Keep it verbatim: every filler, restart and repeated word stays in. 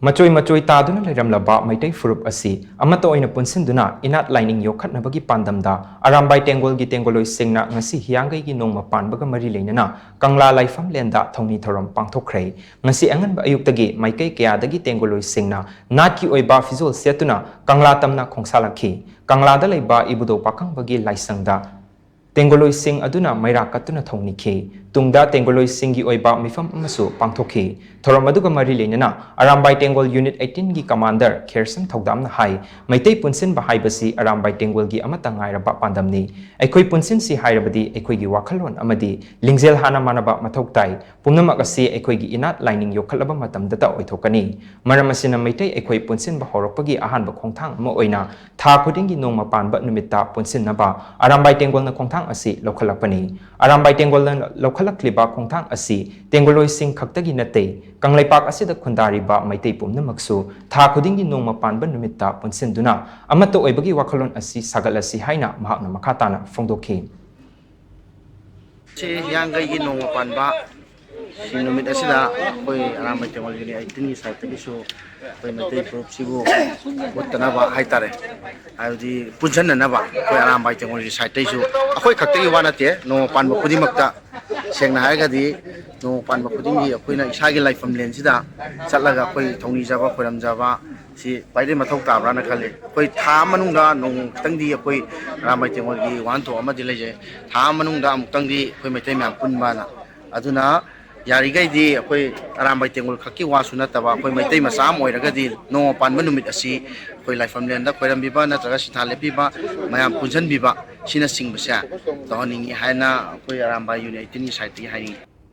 ꯃꯆꯣꯏ ꯃꯆꯣꯏ ꯇꯥꯗꯨꯅ ꯂꯩꯔꯝꯂꯕ ꯃꯩꯇꯩ ꯐꯨꯔꯨꯞ ꯑꯁꯤ ꯑꯃꯠꯇ ꯑꯣꯏꯅ ꯄꯨꯟꯁꯤꯟꯗꯨꯅ ꯏꯅꯥꯠ ꯂꯥꯏꯅꯤꯡ ꯌꯣꯛꯈꯠꯅꯕꯒꯤ ꯄꯥꯟꯗꯝꯗ ꯑꯔꯥꯝꯕꯥꯏ ꯇꯦꯡꯒꯣꯜꯒꯤ ꯇꯦꯡꯒꯣꯂꯣꯏꯁꯤꯡꯅ ꯉꯁꯤ ꯍꯤꯌꯥꯡꯒꯩꯒꯤ ꯅꯣꯡꯃ ꯄꯥꯟꯕꯒ ꯃꯔꯤ ꯂꯩꯅꯅ ꯀꯪꯂꯥ ꯂꯥꯏꯐꯝꯂꯦꯟꯗ ꯊꯧꯅꯤ ꯊꯧꯔꯝ ꯄꯥꯡꯊꯣꯛꯈ꯭ꯔꯦ꯫ ꯉꯁꯤ ꯑꯉꯟꯕ ꯑꯌꯨꯛꯇꯒꯤ ꯃꯥꯏꯀꯩ ꯀꯌꯥꯗꯒꯤ ꯇꯦꯡꯒꯣꯂꯣꯏꯁꯤꯡꯅ ꯅꯥꯠꯀꯤ ꯑꯣꯏꯕ ꯐꯤꯖꯣꯜ ꯁꯦꯠꯇꯨꯅ ꯀꯪꯂꯥ ꯇꯝꯅ ꯈꯣꯡꯁꯥꯜꯂꯛꯈꯤ꯫ ꯀꯪꯂꯥꯗ ꯂꯩꯕ ꯏꯕꯨꯙꯧ ꯄꯥꯈꯪꯕꯒꯤ ꯂꯥꯏꯁꯪꯗ ꯇꯦꯡꯒꯣꯂꯣꯏꯁꯤꯡ ꯑꯗꯨꯅ ꯃꯩꯔꯥ ꯀꯠꯇꯨꯅ ꯊꯧꯅꯤꯈꯤ꯫ ꯇꯨꯡꯗ ꯇꯦꯡꯒꯣꯂꯣꯏꯁꯤꯡꯒꯤ ꯑꯣꯏꯕ ꯃꯤꯐꯝ ꯑꯃꯁꯨ ꯄꯥꯡꯊꯣꯛꯈꯤ꯫ ꯊꯧꯔꯝ ꯑꯗꯨꯒ ꯃꯔꯤ ꯂꯩꯅꯅ ꯑꯔꯥꯝꯕꯥꯏ ꯇꯦꯡꯒꯣꯜ ꯌꯨꯅꯤꯠ ꯑꯩꯠꯇꯤꯟꯒꯤ ꯀꯃꯥꯟꯗꯔ ꯈꯦꯔꯁꯝ ꯊꯧꯗꯥꯝꯅ ꯍꯥꯏ, ꯃꯩꯇꯩ ꯄꯨꯟꯁꯤꯟꯕ ꯍꯥꯏꯕꯁꯤ ꯑꯔꯥꯝꯕꯥꯏ ꯇꯦꯡꯒꯣꯜꯒꯤ ꯑꯃꯠꯇ ꯉꯥꯏꯔꯕ ꯄꯥꯟꯗꯝꯅꯤ꯫ ꯑꯩꯈꯣꯏ ꯄꯨꯟꯁꯤꯟꯁꯤ ꯍꯥꯏꯔꯕꯗꯤ ꯑꯩꯈꯣꯏꯒꯤ ꯋꯥꯈꯜꯂꯣꯟ ꯑꯃꯗꯤ ꯂꯤꯡꯖꯦꯜ ꯍꯥꯟꯅ ꯃꯥꯟꯅꯕ ꯃꯊꯧ ꯇꯥꯏ꯫ ꯄꯨꯝꯅꯃꯛ ꯑꯁꯤ ꯑꯩꯈꯣꯏꯒꯤ ꯏꯅꯥꯠ ꯂꯥꯏꯅꯤꯡ ꯌꯣꯛꯈꯠꯂꯕ ꯃꯇꯝꯗꯇ ꯑꯣꯏꯊꯣꯛꯀꯅꯤ꯫ ꯃꯔꯝ ꯑꯁꯤꯅ ꯃꯩꯇꯩ ꯑꯩꯈꯣꯏ ꯄꯨꯟꯁꯤꯟꯕ ꯍꯧꯔꯛꯄꯒꯤ ꯑꯍꯥꯟꯕ ꯈꯣꯡꯊꯥꯡ ꯑꯃ ꯑꯣꯏꯅ ꯊꯥ ꯈꯨꯗꯤꯡꯒꯤ ꯅꯣꯡꯃ ꯄꯥꯟꯕ ꯅꯨꯃꯤꯠꯇ ꯄꯨꯟꯁꯤꯟꯅꯕ ꯑꯔꯥꯝꯕꯥꯏ ꯇꯦꯡꯒꯣꯜꯅ ꯈꯣꯡꯊꯥꯡ ꯑꯁꯤ ꯂꯧꯈꯠꯂꯛꯄꯅꯤ꯫ ꯑꯔꯥꯝꯕꯥꯏ ꯇꯦꯡꯒꯣꯜꯅ ꯂꯧꯈꯠꯂꯛꯂꯤꯕ ꯈꯣꯡꯊꯥꯡ ꯑꯁꯤ ꯇꯦꯡꯒꯣꯂꯣꯏꯁꯤꯡ ꯈꯛꯇꯒꯤ ꯅꯠꯇꯦ, ꯀꯪꯂꯩꯄꯥꯛ ꯑꯁꯤꯗ ꯈꯨꯟꯗꯥꯔꯤꯕ ꯃꯩꯇꯩ ꯄꯨꯝꯅꯃꯛꯁꯨ ꯊꯥ ꯈꯨꯗꯤꯡꯒꯤ ꯅꯣꯡꯃ ꯄꯥꯟꯕ ꯅꯨꯃꯤꯠꯇ ꯄꯨꯟꯁꯤꯟꯗꯨꯅ ꯑꯃꯠꯇ ꯑꯣꯏꯕꯒꯤ ꯋꯥꯈꯜꯂꯣꯟ ꯑꯁꯤ ꯁꯥꯒꯠꯂꯁꯤ ꯍꯥꯏꯅ ꯃꯍꯥꯛꯅ ꯃꯈꯥ ꯇꯥꯅ ꯐꯣꯡꯗꯣꯛꯈꯤ꯫ ꯁꯤ ꯍꯤꯌꯥꯡꯒꯩꯒꯤ ꯅꯣꯡꯃ ꯄꯥꯟꯕ ꯁꯤ ꯅꯨꯃꯤꯠ ꯑꯁꯤꯗ ꯑꯩꯈꯣꯏ ꯑꯔꯥꯝꯕꯥꯏ ꯇꯦꯡꯒꯣꯜ ꯌꯨꯅꯤꯠ ꯑꯩꯠꯇꯤꯟꯒꯤ ꯁꯥꯏꯠꯇꯒꯤꯁꯨ ꯑꯩꯈꯣꯏ ꯃꯩꯇꯩ ꯐꯨꯔꯨꯞꯁꯤꯕꯨ ꯎꯠꯇꯅꯕ ꯍꯥꯏꯇꯥꯔꯦ, ꯍꯥꯏꯕꯗꯤ ꯄꯨꯟꯁꯤꯟꯅꯅꯕ ꯑꯩꯈꯣꯏ ꯑꯔꯥꯝꯕꯥꯏ ꯇꯦꯡꯒꯣꯜꯒꯤ ꯁꯥꯏꯠꯇꯒꯤꯁꯨ, ꯑꯩꯈꯣꯏ ꯈꯛꯇꯒꯤ ꯋꯥ ꯅꯠꯇꯦ, ꯅꯣꯡꯃ ꯄꯥꯟꯕ ꯈꯨꯗꯤꯡꯃꯛꯇ, ꯁꯦꯡꯅ ꯍꯥꯏꯔꯒꯗꯤ ꯅꯣꯡꯃ ꯄꯥꯟꯕ ꯈꯨꯗꯤꯡꯒꯤ ꯑꯩꯈꯣꯏꯅ ꯏꯁꯥꯒꯤ ꯂꯥꯏꯐꯝ ꯂꯦꯟꯁꯤꯗ ꯆꯠꯂꯒ ꯑꯩꯈꯣꯏ ꯊꯧꯅꯤꯖꯕ, ꯈꯣꯏꯔꯝꯖꯕ ꯁꯤ ꯈ꯭ꯋꯥꯏꯗꯒꯤ ꯃꯊꯧ ꯇꯥꯕ꯭ꯔꯥꯅ ꯈꯜꯂꯤ꯫ ꯑꯩꯈꯣꯏ ꯊꯥ ꯑꯃ ꯃꯅꯨꯡꯗ ꯅꯣꯡꯃ ꯈꯛꯇꯪꯗꯤ ꯑꯩꯈꯣꯏ ꯑꯔꯥꯝꯕꯥꯏ ꯇꯦꯡꯒꯣꯜꯒꯤ ꯋꯥꯍꯟꯊꯣꯛ ꯑꯃꯗꯤ ꯂꯩꯖꯩ, ꯊꯥ ꯑꯃ ꯃꯅꯨꯡꯗ ꯑꯃꯨꯛꯇꯪꯗꯤ ꯑꯩꯈꯣꯏ ꯃꯩꯇꯩ ꯃꯌꯥꯝ ꯄꯨꯟꯕꯅ꯫ ꯑꯗꯨꯅ ꯌꯥꯔꯤꯈꯩꯗꯤ ꯑꯩꯈꯣꯏ ꯑꯔꯥꯝꯕꯥꯏ ꯇꯦꯡꯒꯣꯜ ꯈꯛꯀꯤ ꯋꯥꯁꯨ ꯅꯠꯇꯕ, ꯑꯩꯈꯣꯏ ꯃꯩꯇꯩ ꯃꯆꯥ ꯑꯃ ꯑꯣꯏꯔꯒꯗꯤ ꯅꯣꯡꯃ ꯄꯥꯟꯕ ꯅꯨꯃꯤꯠ ꯑꯁꯤ ꯑꯩꯈꯣꯏ ꯂꯥꯏꯐꯝꯂꯦꯟꯗ ꯈꯣꯏꯔꯝꯕꯤꯕ ꯅꯠꯇ꯭ꯔꯒ ꯁꯤꯟꯊꯥ ꯂꯦꯞꯄꯤꯕ ꯃꯌꯥꯝ ꯄꯨꯟꯁꯤꯟꯕꯤꯕ ꯑꯁꯤꯅꯆꯤꯡꯕꯁꯦ ꯇꯧꯍꯟꯅꯤꯡꯉꯤ ꯍꯥꯏꯅ ꯑꯩꯈꯣꯏ ꯑꯔꯥꯝꯕꯥꯏ ꯌꯨꯅꯤꯠ ꯑꯩꯠꯇꯤꯟꯒꯤ ꯁꯥꯏꯠꯇꯒꯤ ꯍꯥꯏꯅꯤꯡꯉꯤ꯫